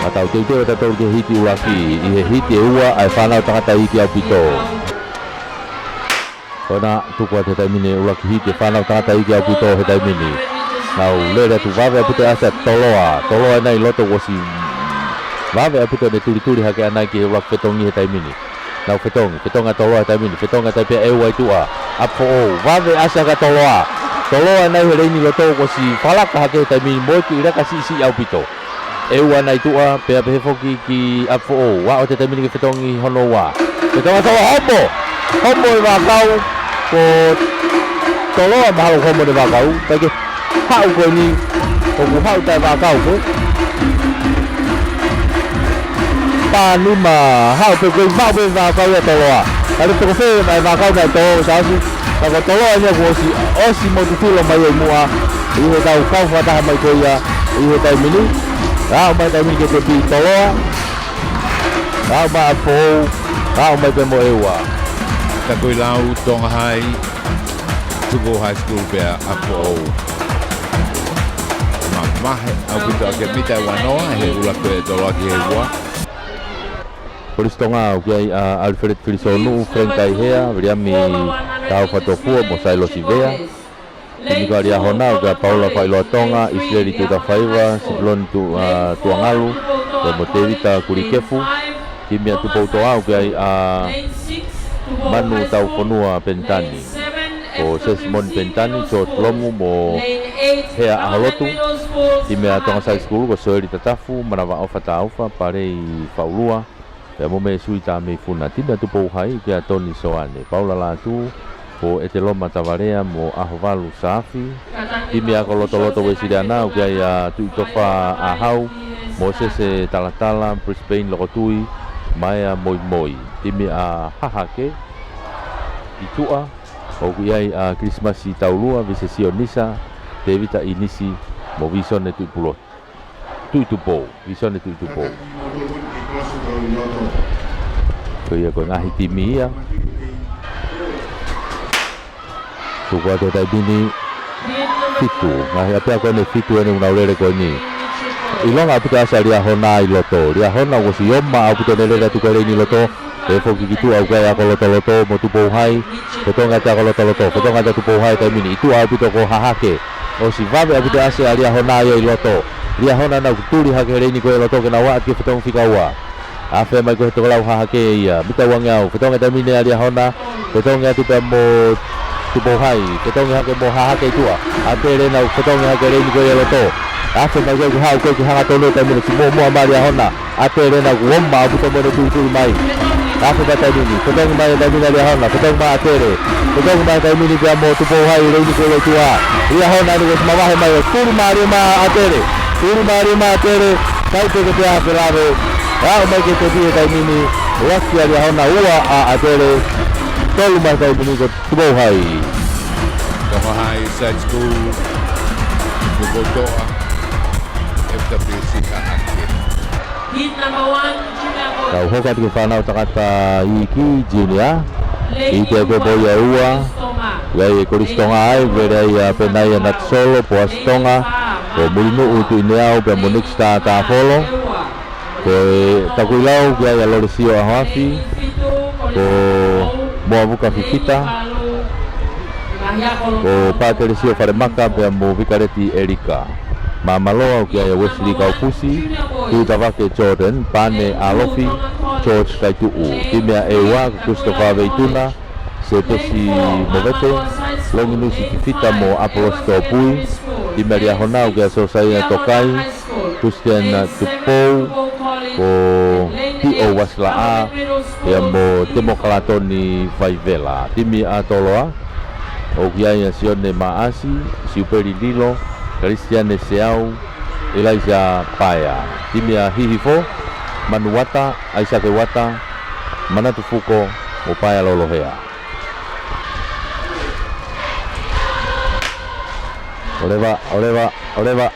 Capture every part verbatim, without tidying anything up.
Ka tau teuteu ʻa tautolu ki he hiti ʻuluaki, ʻi he hiti ʻe ua ʻa e fānau tangata iiki ʻaupito. Ko ena tuku atu he taimi ni ʻuluaki hiti ʻa e fānau tangata iiki ʻaupito he taimi ni. Nau lele atu, vave ʻaupito e ʻasi ʻa Toloa. Toloa ʻi loto, kuo ʻosi vave ʻaupito ʻene tulituli hake ʻana ki he ʻuluaki fetongi he taimi ni. Nau fetongi, fetongi ʻa Toloa he taimi ni, fetongi atu ai pē ʻe ua ʻi tuʻa. ʻApifoʻou, vave ʻasi hake ʻa Toloa. Toloa ʻi he leini loto, kuo ʻosi falaka hake he taimi ni mo e kiʻi leka siʻisiʻi ʻaupito. ʻE ua ʻi tuʻa, pea pehē foki ki ʻApifoʻou. Aʻu atu he taimi ni ki he fetongi hono ua. Fetongi ʻa Toloa, homo! Homo e vaʻakau, ko Toloa mahalo homo e vaʻakau. Pea ke haʻu ko eni, ʻoku haʻu taʻe vaʻakau ko ē. Pā nima, haʻu pē ko ē, maʻu pē vaʻakau ʻa Toloa. Ka le toko fē mai vaʻakau naʻe tō, Siaosi. Ka ko Toloa eni kuo ʻosi, ʻosi motu filo mai ʻi muʻa. ʻI heʻetau kau fakataha mai ko ia, ʻi he taimi ni. Aʻu mai taimi ni ki he tepi Toloa. Aʻu mai ʻApifoʻou, aʻu mai pē mo ʻEua. Takuilau, Tonga High, Tupou High School pea ʻApifoʻou. Mavahe ʻaupito ʻa e mita ʻe ua noa, he ʻuluaki pē Toloa ki he ua. Kolisi Tonga ʻoku ʻi ai ʻa Alfred Filisonu, Frank Kaihea, Viliami Taufatuafua mo Sailosi Vea. Timi ko ē ʻa Liahona ʻoku ʻi ai ʻa Paula Faʻiloa Tonga, ʻIsileli Tuʻitafaiva, Sipiloni Tu-, ʻa, Tuangalu, pea mo Tevita Kulikefu. Timi ʻa Tupoutoʻa ʻoku ʻi ai ʻa Manu Taufonua Penitani, ko Sesimoni Penitani, George Lomu mo Hea ʻAholotu. Timi ʻa Tonga Side School ko Soeli Tatafu, Manavaʻofa Taufa, Palei Faulua, pea mo Mesui Tameifuna. Timi ʻa Tupou High ʻoku ʻi ai ʻa Toni Soane, Paula Lātū, ko ʻEteloma Tavalea mo ʻAhovalu Saafi. Timi ʻa Kolotoloto Uēsiliana ʻoku ʻi ai ʻa Tuʻitofa ʻAhau, Mōsese Talatala, Brisbane Lokotui, Maea Moimoi. Timi ʻa Hahake ʻi tuʻa ʻoku ʻi ai ʻa Kilisimasi Taulua, Visesio Nisa, Tevita ʻInisi mo Visone Tuʻipulo-, Tuʻitupou, Visone Tuʻitupou. Ko ia ko e ngaahi timi ia. Tuku atu he taimi ni, fitu. Ngaahi ʻapiako eni ʻe fitu eni ʻoku nau lele ko eni. ʻIlonga ʻaupito e ʻasi ʻa Liahona ʻi loto. Liahona kuo ʻosi oma ʻaupito ʻene lele atu ki he leini loto. Pehē foki ki tuʻa ʻoku ʻi ai ʻa Kolotoloto mo Tupou High. Fetongi atu ʻa Kolotoloto, fetongi atu ʻa Tupou High he taimi ni. ʻI tuʻa ʻaupito ko Hahake. ʻOsi vave ʻaupito e ʻasi ʻa Liahona ia ʻi loto. Liahona nau tuli hake he leini ko ē ʻi loto ke nau aʻu ki he fetongi fika ua. Afe mai ko ē he tokolau Hahake ia. Mita uangeau, fetongi he taimi ni ʻa Liahona. Fetongi atu pea mo Tupou High. Fetongi hake mo Hahake ʻi tuʻa. ʻAtele nau fetongi hake leini ko ē ʻi loto. Afe mai ko ē ki he haʻu ko ē ki he hangatonu he taimi ni, ʻosi muʻomuʻa mai ʻa Liahona. ʻAtele nau kuo oma ʻaupito mo ʻene tulituli mai. Afe mai taimi ni. Fetongi mai he taimi ni ʻa Liahona. Fetongi mai ʻAtele. Fetongi mai taimi ni pea mo Tupou High, leini ko ē ʻi tuʻa. Liahona eni kuo ʻosi mavahe mai ʻo tuli mālie mai ʻa ʻAtele. Tuli mālie mai ʻa ʻAtele. Kai peke pea afe lave. Aʻu mai ki he tepi he taimi ni. Ua kia Liahona, ua ʻa ʻAtele. Tolu mai taimi ni ko Tupou High. Tonga High Side School, Tupoutoʻa, F W C Hahake. Hit number one, junior boy. Tau hoko atu ki he fānau tangata iiki, junior. Lady Ite ko Boia ua. Ua. ʻI ai ʻa Kolisi Tonga ai, vele ai ʻa Penaia Natisolo, Poasi Tonga, ko Mulinuʻu Tuʻineau, pea mo Nick Star Tafolo. Ko e Takuilau ʻoku ʻi ai ʻa Lolesio ʻAhoafi, ko Moavuka Fifita, ko Patelesio Falemaka, pea mo Vikaleti ʻElika. Māmaloa ʻoku ʻi ai ʻa Wesley Kaufusi, Tuitavake Jordan, Pane ʻAlofi, George Kaituʻu. Timi ʻa ʻEua, ko Christopher Veituna, Setesi Movete, Longinusi Fifita mo ʻApolosi Tōpui. Timi ʻa Liahona ʻoku ʻi ai ʻa Sosaia Tokai, Christian Tupou, ko T O Wasilaʻa, pea mo Temokalatoni Vaivela. Timi ʻa Toloa ʻoku ʻi ai ʻa Sione Maʻasi, Siupeli Lilo, Kalisitiane Seau, ʻIlaisa Paea. Timi ʻa Hihifo, Manu Uata, ʻAisake Uata, Manatu Fuko, mo Paea Lolohea. ʻOleva, ʻoleva, ʻoleva.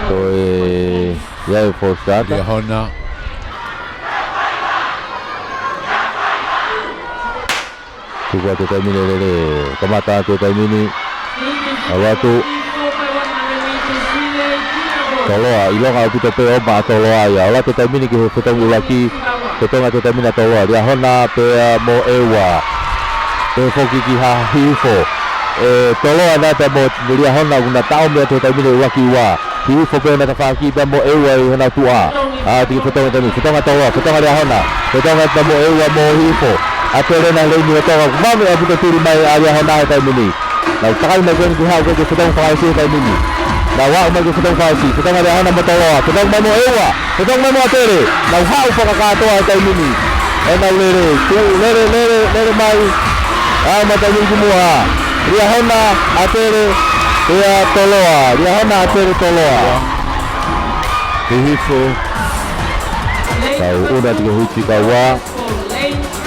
Ko e, ʻi ai e false start. Liahona. Tuku atu he taimi ni lele, kamata atu he taimi ni. ʻAlu atu. Toloa, ʻilonga ʻaupito pē ʻoku ʻomai ʻa Toloa ia. ʻOku ʻalu atu e taimi ni ki he fetongi ʻuluaki, fetongi atu e taimi ni ʻa Toloa. Liahona pea mo ʻEua. Pea foki ki ha Hihifo. ʻE Toloa naʻe pea mo Liahona ʻoku na taʻomi atu he taimi ni ʻuluaki ua. Hihifo pea ʻi hona tafaʻaki pea mo ʻEua ʻi hona tuʻa. ʻAlu atu ki he fetongi taimi, fetongi ʻa Toloa, fetongi ʻa Liahona. Fetongi atu pea mo ʻEua mo Hihifo. ʻAtele ʻena he leini ʻo Tonga, vave ʻaupito e tuli mai ʻa Liahona he taimi ni. Nau takai mai ko eni ki he haʻu ko ē ki he fetongi fakaʻosi he taimi ni. Nau aʻu mai ki he fetongi fakaʻosi, fetongi ʻa Liahona mo Toloa, fetongi mai mo ʻEua, fetongi mai mo ʻAtele. Nau haʻu fakakātoa he taimi ni. ʻEnau lele, tuʻu, lele, lele, lele mai. Aʻu mai taimi ni ki muʻa. Liahona, ʻAtele, pea Toloa. Liahona, ʻAtele, Toloa. Hihifo. Tau ʻunu atu ki he hiki fika ua.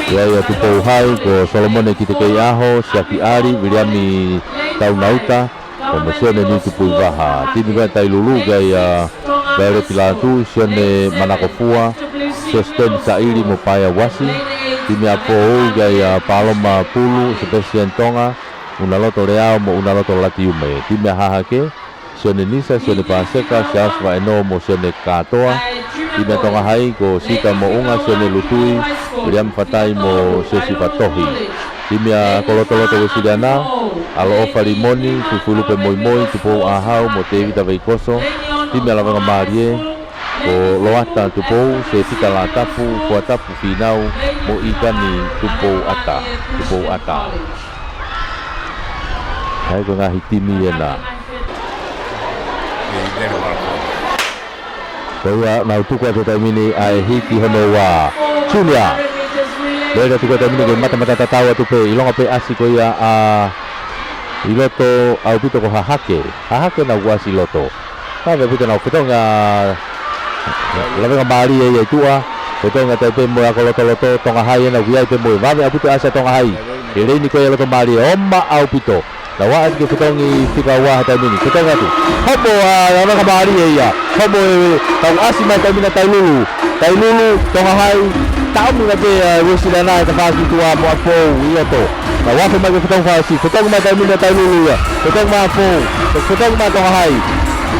ʻA ia ʻa Tupou Hai, ko Solomone Kitekeiʻaho, Siaki ʻAli, Viliami Taunauta, ko Mosione Niutupuivaha. Timi ko ē ʻa Tailulu, ʻa ia ʻa Vaileti Lātū, Sione Manakofua, Sositeni Saʻili mo Paea Uasi. Timi ʻa Foʻou, ʻa ia ʻa Paloma Pulu, Sebastian Tonga, ʻUnaloto Leao mo ʻUnaloto Latiume. Timi ʻa Hahake, Sione Nisa, Sione Paseka, Siaosi Vaʻeno mo Sione Kātoa. Timi ʻa Tonga Hai, ko Sita Moʻunga, Sione Lutui, Viliami Fatai mo Siosifa Tohi. Timi ʻa Kolotoloto Uesiliana, ʻAloʻofa Limoni, Fuifui Lupe Moimoi, Tupou ʻAhau mo Tēvita Veikoso. Timi ʻa Lavengamālie, ko Loata Tupou, Sefita Latapu, Fuatapu Finau mo ʻIkani Tupouata. Tupouata. ʻA ia ko e ngaahi timi ʻena. Ko ia nau tuku atu he taimi ni ʻa e hiki hono ua. Junior. Lele atu ko e taimi ni ke matamata tatau atu pē, ʻilonga pē ʻasi ko ia ʻa ʻi loto ʻaupito ko Hahake. Hahake naʻa ku ʻasi ʻi loto. Ka vave ʻaupito nau fetongi ʻa Lavengamālie ia ʻi tuʻa. Fetongi atu ai pē mo e ako lotoloto, Tonga Hai ʻena ʻoku ʻi ai pē mo e vave ʻaupito ʻasi ʻa Tonga Hai. Ke leini ko ia ʻi loto mālie, ʻomai ʻaupito. Nau aʻu atu ki he fetongi fika ua he taimi ni. Fetongi atu. Hopo ʻa Lavengamālie ia. Hopo ʻe, kau ʻasi mai taimi ni ʻa Tailulu. Tailulu, Tonga Hai, taʻomi mai pē ʻa Uesiliana he tafaʻaki tuʻa mo ʻApifoʻou ʻi loto. Nau afe mai ki he fetongi fakaʻosi, fetongi mai taimi ni ʻa Tailulu ia. Fetongi mai ʻApifoʻou, fetongi mai Tonga Hai.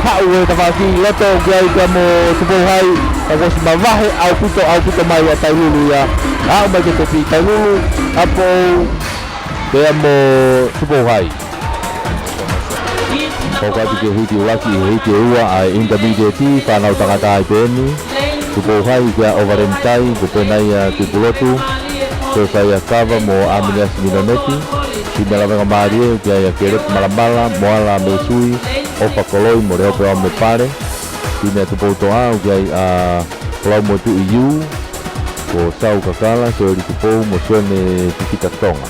Haʻu he tafaʻaki ʻi loto ki ai pea mo Tupou Hai. Ka kuo ʻosi mavahe ʻaupito, ʻaupito mai ʻa Tailulu ia. Aʻu mai ki he tepi, Tailulu, ʻApifoʻou, pea mo Tupou Hai. Hoko atu ki he hiki ʻuluaki, ʻi he hiki ʻe ua ʻa e intermediate, fānau tangata ai pē eni. Tupou Hai kia ʻOvaleni Tai, ko pē nai ʻa Tupulotu, Sosaia Kava mo ʻAminiasi Minoneti. Timi ʻa Lavengamālie, ʻoku ʻi ai ʻa Kelepi Malamala, Moala Meisui, ʻOfa Koloi mo Lehope Aumepale. Timi ʻa Tupoutoʻa, ʻoku ʻi ai ʻa Folau mo Tuʻi Iu, ko Sau Kakala, Soeli Tupou mo Sione Tupita Tonga.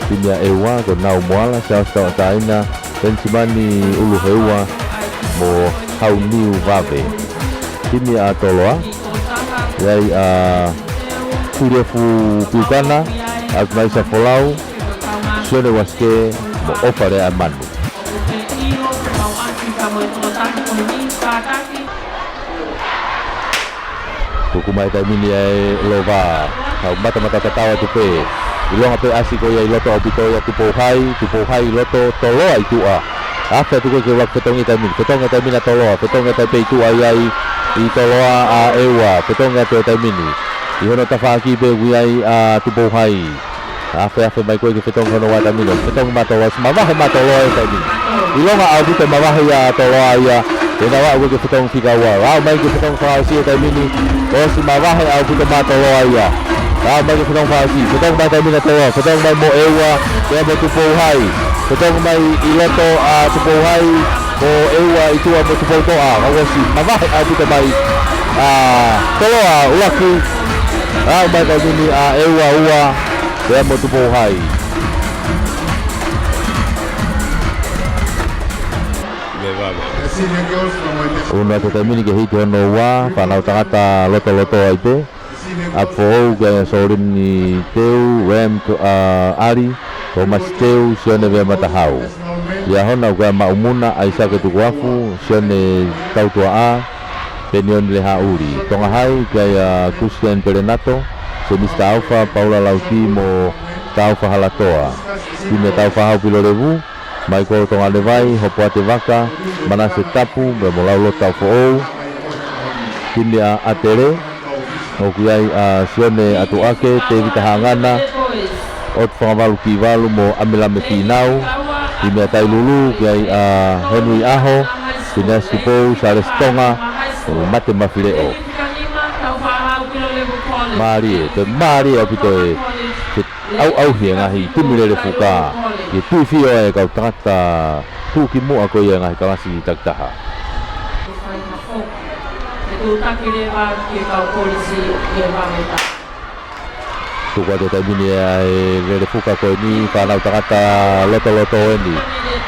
Timi ʻa ʻEua, ko Nau Moala, Siaosi Tauʻatāina, Penisimani ʻUluheua mo Hauniu Vave. Timi ʻa Toloa, ʻoku ʻi ai ʻa Tuliofu Piukana, ʻAtunaisa Folau, Sione Uasike mo ʻOfa Leaʻamanu. Tuku mai taimi ni ʻa e lova. Kau matamata tatau atu pē. ʻIlonga pē ʻasi ko ia ʻi loto ʻaupito ia Tupou Hai, Tupou Hai ʻi loto, Toloa ʻi tuʻa. Afe atu ko ē ki he ʻuluaki fetongi taimi ni. Fetongi taimi ni ʻa Toloa, fetongi taimi pē ʻi tuʻa ʻi ai ʻi Toloa ʻa ʻEua, fetongi atu taimi ni. ʻI hono tafaʻaki pē ʻoku ʻi ai ʻa Tupou Hai. Afe afe mai ko ē ki he fetongi hono ua taimi ni. Fetongi mai Toloa, ʻosi mavahe mai Toloa he taimi ni. ʻIlonga ʻaupito mavahe ia ʻa Toloa ia. Ke nau aʻu ko ē ki he fetongi fika ua. Aʻu mai ki he fetongi fakaʻosi he taimi ni. ʻOsi mavahe ʻaupito mai Toloa ia. Aʻu mai ki he fetongi fakaʻosi. Fetongi mai taimi ni ʻa Toloa. Fetongi mai mo ʻEua. Pea mo Tupou Hai. Fetongi mai ʻi loto ʻa Tupou Hai. Ko ʻEua ʻi tuʻa mo Tupoutoʻa. Ka ʻosi mavahe ʻaupito mai ʻa Toloa ʻuluaki. Aʻu mai taimi ni ʻa ʻEua ua. Pea mo Tupou Hai. ʻUnu atu taimi ni ki he hiki hono ua, fānau tangata lotoloto ai pē. ʻApifoʻou kia Solini Teu, Ram To-, ʻa, ʻAli, Tomasi Teu, Sione Veamatahau. Liahona ʻoku ʻi ai ʻa Maʻumuna, ʻAisake Tukuafu, Sione Tautuaʻa, Penioni Lehaʻuli. Tonga Hai, ʻoku ʻi ai ʻa Kusian Pelenato, Semisi Taufa, Paula Lauti mo Taufa Halatoa. Timi ʻa Taufa Hau Pilolevu, Maikolo Tonganevai, Hopoate Vaka, Manase Tapu, pea mo Lauloto Taufoʻou. Timi ʻa ʻAtele, ʻoku ʻi ai ʻa Sione Atuʻake, Tēvita Haʻangana, ʻOtu Fangavalu Kivalu mo ʻAmilame Fīnau. Timi ʻa Tailulu, ʻoku ʻi ai ʻa Henui ʻAho, Pineasi Tupou, Sālesi Tonga, mo Mate Mafileʻo. Mālie, toe mālie ʻaupito e, e ʻauʻauhi e ngaahi timi lele fuka. ʻI he tuifio e kau tangata tuʻukimuʻa ko ia e ngaahi kalasi takitaha. Tuku atu he taimi ni ʻa e lele fuka ko eni, fānau tangata lotoloto eni.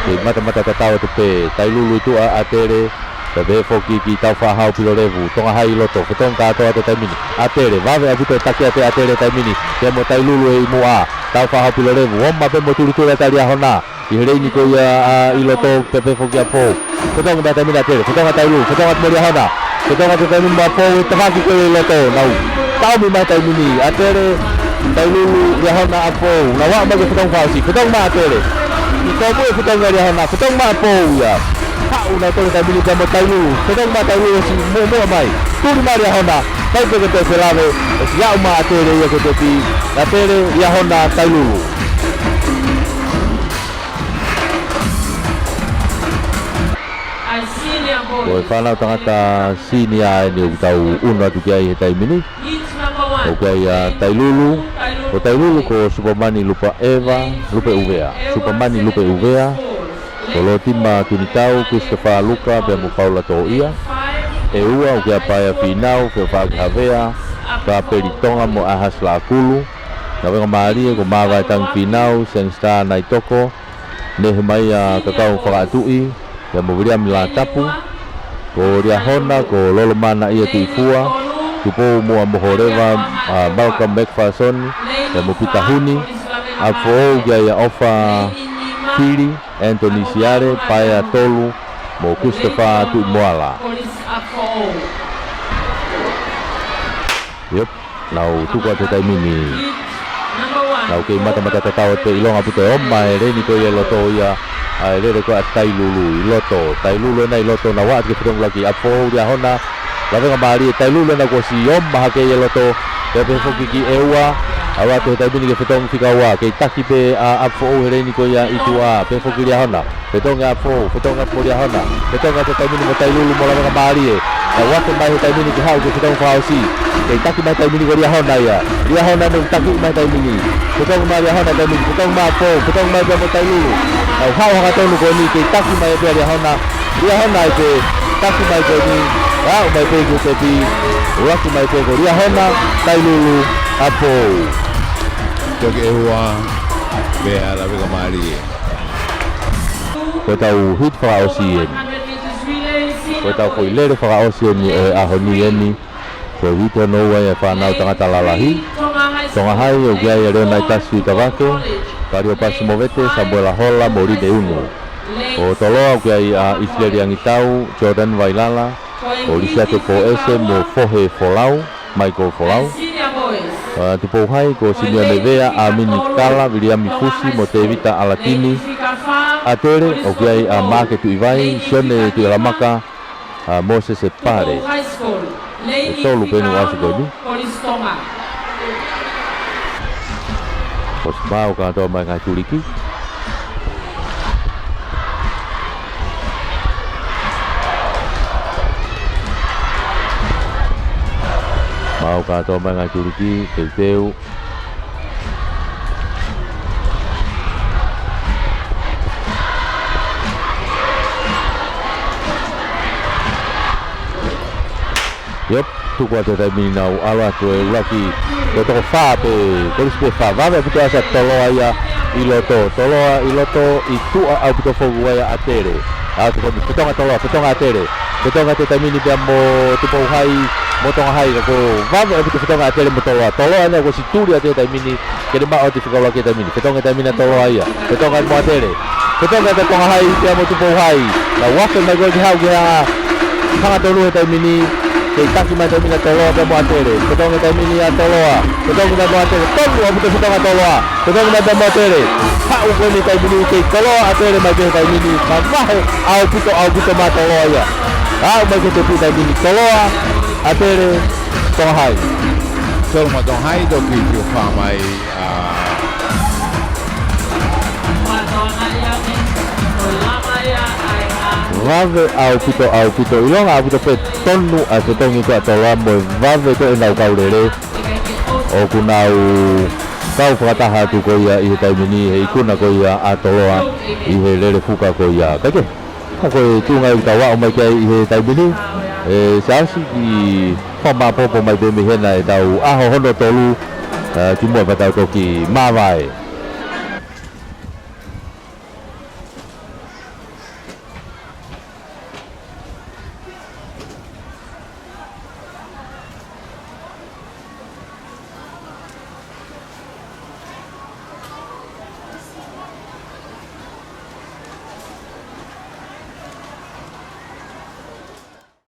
Kei matamata tatau atu pē, Tailulu ʻi tuʻa ʻa ʻAtele, pea pehē foki ki Tāufaʻāhau Pilolevu, Tonga Hai ʻi loto, fetongi kātoa atu he taimi ni. ʻAtele, vave ʻaupito e taki ʻa ʻAtele he taimi ni, pea mo Tailulu ʻi muʻa, Tāufaʻāhau Pilolevu, ʻomai pē mo tulituli atu ʻa Liahona, ʻi he leini ko ia ʻa ʻi loto pea pehē foki ʻa Pou. Fetongi mai he taimi ni ʻAtele, fetongi ʻa Tailulu, fetongi atu mo Liahona. Fetongi atu he taimi ni mo Pou, ʻi he tafaʻaki ko ia ʻi loto, nau taʻomi mai he taimi ni, ʻAtele, Tailulu, Liahona, ʻa Pou. Nau aʻu mai ki he fetongi fakaʻosi, fetongi mai ʻAtele. ʻI tōpue fetongi ʻa Liahona, fetongi mai ʻa Pou ia. Haʻu nautolu he taimi ni pea mo Tailulu, fetongi mai Tailulu ʻosi muʻomuʻa mai. Tuli mai Liahona, ʻikai pē ke toe felave, ʻosi aʻu mai ʻAtele ia ki he tepi, ʻAtele, Liahona, Tailulu. Ko e fānau tangata senior eni ʻoku tau ʻunu atu ki ai he taimi ni. ʻOku ʻi ai ʻa Tailulu, ko Tailulu ko Supamani Lupa Eva, Lupe Uvea. Supamani Lupe Uvea, ko Lotima Tunitau, Christopher Luka, pea mo Paula Toʻia. ʻEua, ʻoku ʻi ai ʻa Paea Fīnau, Feofaʻaki Havea, Kapeli Tonga mo ʻAhasi Laʻakulu. Lavengamālie, ko Māvaetangi Fīnau, Sangster Naitoko, Nehemaia Kakau Fakaʻatuʻi, pea mo Viliami Lātapu. Ko Liahona, ko Lolomana ʻIa Tuʻifua, Tupou Muʻa Moholeva, ʻa Malcolm McPherson, pea mo Pita Huni. ʻApifoʻou, ʻoku ʻi ai ʻa ʻOfa Fili, Anthony Siale, Paea Tolu, mo Christopher Tuʻimoala. Yep. Nau tuku atu he taimi ni. Nau kei matamata tatau atu pē, ʻilonga ʻaupito e ʻomai e leini ko ia ʻi loto ia, ʻa e lele ko ia ʻa Tailulu ʻi loto. Tailulu ena ʻi loto, nau aʻu atu ki he fetongi ʻuluaki, ʻApifoʻou, Liahona. Lavengamālie, Tailulu ena kuo ʻosi ʻomai hake ia ʻi loto. Pea pehē foki ki ʻEua, aʻu atu he taimi ni ki he fetongi fika ua, kei taki pē ʻa ʻApifoʻou he leini ko ia ʻi tuʻa, pehē foki Liahona. Fetongi ʻa Pou, fetongi atu mo Liahona, fetongi atu he taimi ni mo Tailulu mo Lavengamālie. Nau afe mai he taimi ni ke haʻu ki he fetongi fakaʻosi. Kei taki mai he taimi ni ko Liahona ia. Liahona ʻoku taki mai he taimi ni. Fetongi mai Liahona he taimi ni, fetongi mai Pou, fetongi mai pea mo Tailulu. Nau haʻu hangatonu ko eni kei taki mai pē ʻa Liahona. Liahona ai pē, taki mai ko eni. Aʻu mai pē ki he tepi, ʻuluaki mai pē ko Liahona, Tailulu, ʻa Pou. Toki ʻEua, pea Lavengamālie. Ko ʻetau hiti fakaʻosi eni. Ko ʻetau foʻi lele fakaʻosi eni ʻo e ʻaho ni eni. Ko e hiti hono ua ia ʻa e fānau tangata lalahi. Tonga Hai, ʻoku ʻi ai ʻa Leonaitasi Tuitavake, Kaliopasi Movete, Samuela Hola, mo Line ʻUnu. ʻO Toloa, ʻoku ʻi ai ʻa ʻIsileli Angitau, Jordan Vailala, ʻo Lisiate Poese, mo Fohe Folau. Michael Folau. ʻA Tupou Hai, ko Simione Vea, ʻAmini Kala, Viliami Fusi, mo Tēvita ʻAlatini. ʻAtele, ʻoku ʻi ai ʻa Maake Tuʻivai, Sione Tuʻilamaka, ʻa Mosese Pale. ʻE tolu pē eni ʻoku ʻasi ko eni. ʻOsi maau kātoa mai ngaahi tuliki. Maau kātoa mai ngaahi tuliki, teuteu. Yep, tuku atu he taimi ni nau ʻalu atu e ʻuluaki, ko e toko fā pē, kolisi pē fā, vave ʻaupito ʻa Toloa ia ʻi loto, Toloa ʻi loto ʻi tuʻa ʻaupito foki ia ʻa ʻAtele. ʻA, tuku, fetongi ʻa Toloa, fetongi ʻa ʻAtele, fetongi atu he taimi ni pea mo Tupou Hai, mo Tonga Hai, ka ko e vave ʻaupito fetongi ʻa ʻAtele mo Toloa, Toloa ena kuo ʻosi tuli atu he taimi ni, ke ne maʻu atu e fika ʻuluaki he taimi ni. Fetongi he taimi ni ʻa Toloa ia. Fetongi atu mo ʻAtele. Fetongi atu Tonga Hai, pea mo Tupou Hai. Nau afe mai ko ē ke haʻu ki he anga, hangatonu he taimi ni. Kei taki mai taimi ni ʻa Toloa pea mo ʻAtele. Fetongi taimi ni ʻa Toloa. Fetongi mai mo ʻAtele. Tonu ʻaupito fetongi ʻa Toloa. Fetongi mai pea mo ʻAtele. Haʻu ko eni taimi ni kei koloa ʻAtele mai pē taimi ni. Mavahe ʻaupito ʻaupito maʻa Toloa ia. Haʻu mai ki he tepi taimi ni Toloa, ʻAtele, Tonga Hai. Toloa mo Tonga Hai toki fiu fā mai. Vave ʻaupito ʻaupito ʻilonga ʻaupito pē tonu ʻa e fetongi ko ia ʻa Toloa mo e vave ko ē ʻenau kau lele. ʻOku nau kau fakataha atu ko ia ʻi he taimi ni he ikuna ko ia ʻa Toloa ʻi he lele fuka ko ia. Kae kehe, ko e tuʻunga ʻoku tau aʻu mai ki ai ʻi he taimi ni, ʻe Siaosi, ke fakamāpopo mai pē mei hena ʻetau ʻaho hono tolu, ā, kimuʻa pea tau toki māvae.